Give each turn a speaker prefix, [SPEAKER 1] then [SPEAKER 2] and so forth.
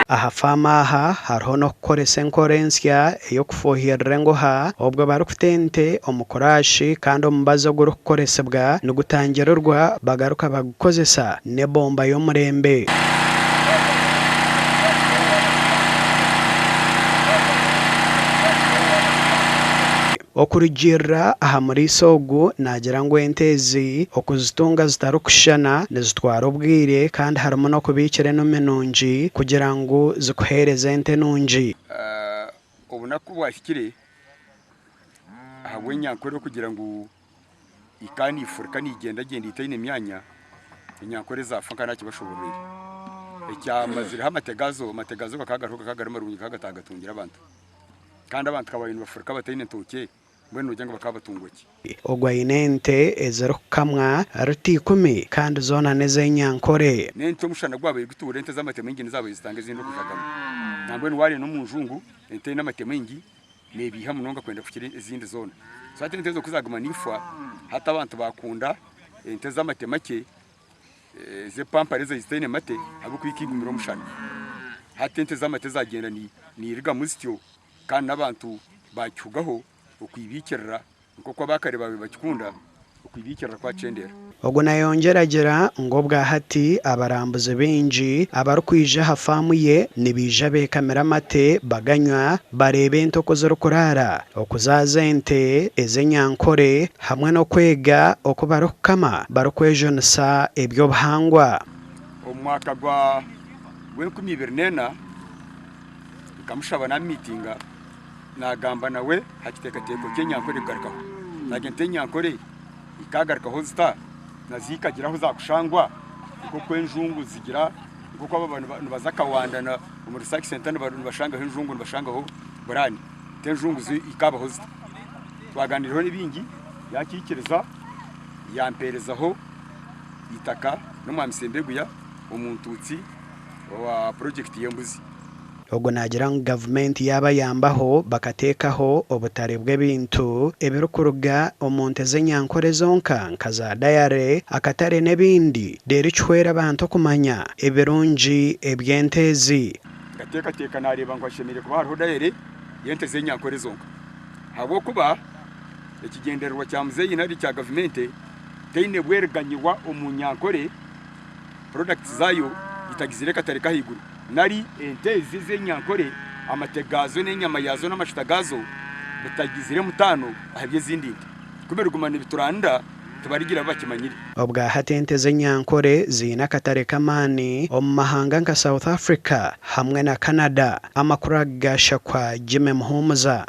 [SPEAKER 1] Aha faamu aha hariho n'okukoresa enkora ensya ey'okufuuhirira enguha obwo barikuta ente omu kuraashi kandi omubazi ogurikukoresibwa nigutangirirwa bagaruka bagukozesa n'ebomba y'omurembe. Okurugiirira aha muriisa ogu naagira ngu ente ezi okuzitunga zitarikushushana nizitwara obwire kandi harimu n'okubiikira enume nungi kugira ngu zikuheereze ente nungi.
[SPEAKER 2] Obunaku bwahikire ahabw'enyankore okugira ngu ekaba nefurika negyendagyenda etaine myanya, enyankore zaafa nkaba nakibashoboorwire. Ekyamazireho amate gaazo, amate gaazo gakaba gariho gakaba gari marungi gakaba gatagatungira abantu. Kandi abantu ka baabaire nibafuruka bataine ntookye, mbwenu noogira ngu bakaba batungwa ki?
[SPEAKER 1] Ogwo aine ente ezirikukamwa rita ikumi kandi zoona n'ez'enyankore.
[SPEAKER 2] N'ente omushana gwabaire gutuura ente z'amate maingi nizo zaabaire zitanga ezindi okujagama. Nambwenu waareeba n'omu njungu ente eine amate maingi neebiiha munonga kwenda kukira ezindi zoona. So hati ente ezo ku zaaguma niifwa, hati abantu baakunda ente z'amate makye Ez'epampara ezo ezitaine mate ahabw'okuba ekaigumira omushana. Hati ente z'amate zaagyenda niirigamu zityo kandi n'abantu baakihugaho okwibiikirira nk'oku abaakare baabaire bakikunda, okwibiikirira kwakyendeera.
[SPEAKER 1] Ogu nayongyera agira ngu obwahati abarambuzi baingi abarikwija aha faamu ye nibaija bekamira amate baganywa, bareeba ente oku zirikuraara, okuzaaza ente ez'enyankore Hamwe n'okwega oku barikukama barikwejunisa eby'obuhangwa.
[SPEAKER 2] Omu mwaka gwa gw'enkumi ibiri n'ena, nkamushaba naamiitinga naagamba nawe aha kiteekateeko ky'enyankore kugarukaho. Naagira nti enyankore ekaagarukaho zita na zikagira ahu zaakushangwa nk'oku enjungu zigira nk'oku aba nibaza Kawanda na omuri Research Centre nibashangaho enjungu nibashangaho buraani, nti enjungu zo ikaabaho zita? Twaganiireho n'ebingi yakiikiriza yampeerezaho eitaka n'omwami Sembeguya omuntuutsi owa purojekiti y'embuzi.
[SPEAKER 1] Ogu naagira ngu gavumenti yaabayambaho bakateekaho obutare bw'ebintu ebirikuruga omu nte z'enyankore zonka nka za dayare, akatare n'ebindi reero kihwere abantu okumanya ebirungi eby'ente ezi.
[SPEAKER 2] Nkateekateeka naareeba ngu hashemereire kuba hariho dayare y'ente z'enyankore zonka. Ahabw'okuba ekigyendererwa kya muzeeyi nari ekya gavumenti teine bweriganyirwa omu nyankore products zaayo itagizire katare k'ahaiguru nari ente ezi ez'enyankore amate gaazo n'enyama yaazo n'amashuta gaazo bitagizire mutaano aha by'ezindi nte. Ku biriguma nibituranira tibarigira abu bakimanyire.
[SPEAKER 1] Obwahati ente z'enyankore ziine akatare k'amaani omu mahanga nka South Africa hamwe na Canada. Amakuru aga gashakwa Jimmy Muhumuza.